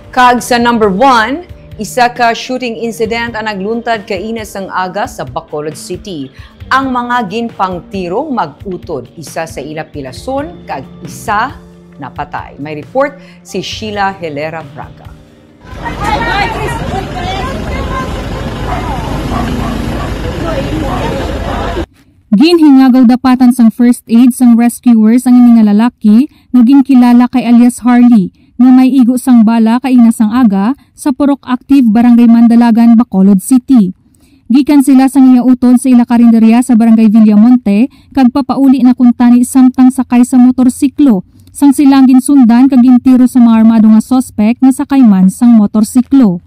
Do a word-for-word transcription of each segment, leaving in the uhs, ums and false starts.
Kag sa number one, isa ka shooting incident ang nagluntad kaina sang aga sa Bacolod City. Ang mga ginpangtirong mag-utod, isa sa ila pilason kag isa napatay. May report si Sheila Helera Braga. Ginhingagaw dapatan sang first aid sang rescuers ang ini nga lalaki nga ginkilala kay alias Harley, nga may igo sang bala kaina sang aga sa Purok Active, Barangay Mandalagan, Bacolod City. Gikan sila sang iya utod sa ila karinderya sa Barangay Villamonte kag papauli na kuntani samtang sakay sa motorsiklo, sang sila ang ginsundan kag gintiro sa mga armado nga suspek nga sakay man sang motorsiklo.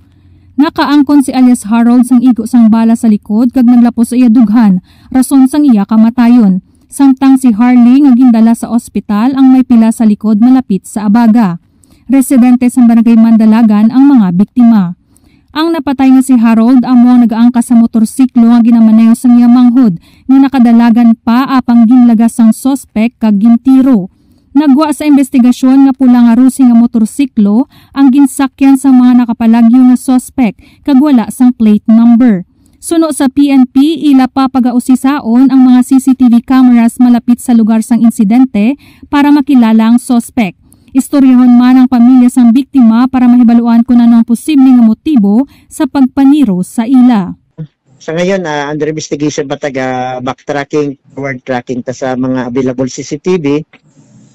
Nakaangkon si alias Harold sang igo sang bala sa likod kag naglapos sa iya dughan, rason sang iya kamatayon. Samtang si Harley nga gindala sa ospital ang may pila sa likod malapit sa abaga. Residente sa Barangay Mandalagan ang mga biktima. Ang napatay nga si Harold amo ang nagaangkas sa motorsiklo nga ginamaneho sang iya manghod nga nakadalagan pa apang ginlagas sang suspek kag gintiro. Nagwa sa imbestigasyon nga pula nga Rusi nga motorsiklo ang ginsakyan sa mga nakapalagyo nga suspek kag wala sang plate number. Suno sa P N P, ila pa pagausisaon ang mga C C T V cameras malapit sa lugar sang insidente para makilala ang suspek. Istoryahon man ang pamilya sang biktima para mahibaluan kon ano ang posible nga motibo sa pagpaniro sa ila. Sa ngayon, ah, under investigation pa, taga backtracking, forward tracking ta sa mga available C C T V.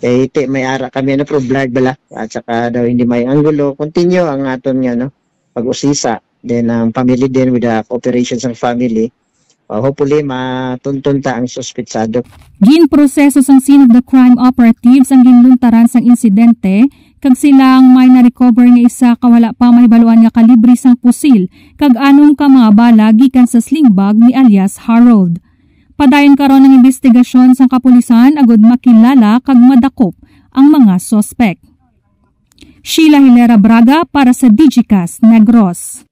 Kay ti may ara kami, ano, pro blurred bala, at saka daw hindi may anggulo. Continue ang aton nga, no, pag-usisa. Then ang family din, with the cooperation sang family, uh, hopefully matuntun ta ang suspetsado. Ginproseso sang scene of the crime operatives ang ginluntaran sang insidente, kag sila ang may na-recover nga isa ka wala pa mahibaluan nga kalibre sang pusil kag anom ka mga bala gikan sa sling bag ni alias Harold. Padayon karon ang imbestigasyon sang kapulisan agud makilala kag madakop ang mga suspek. Sheila Hilera Braga para sa Digicast Negros.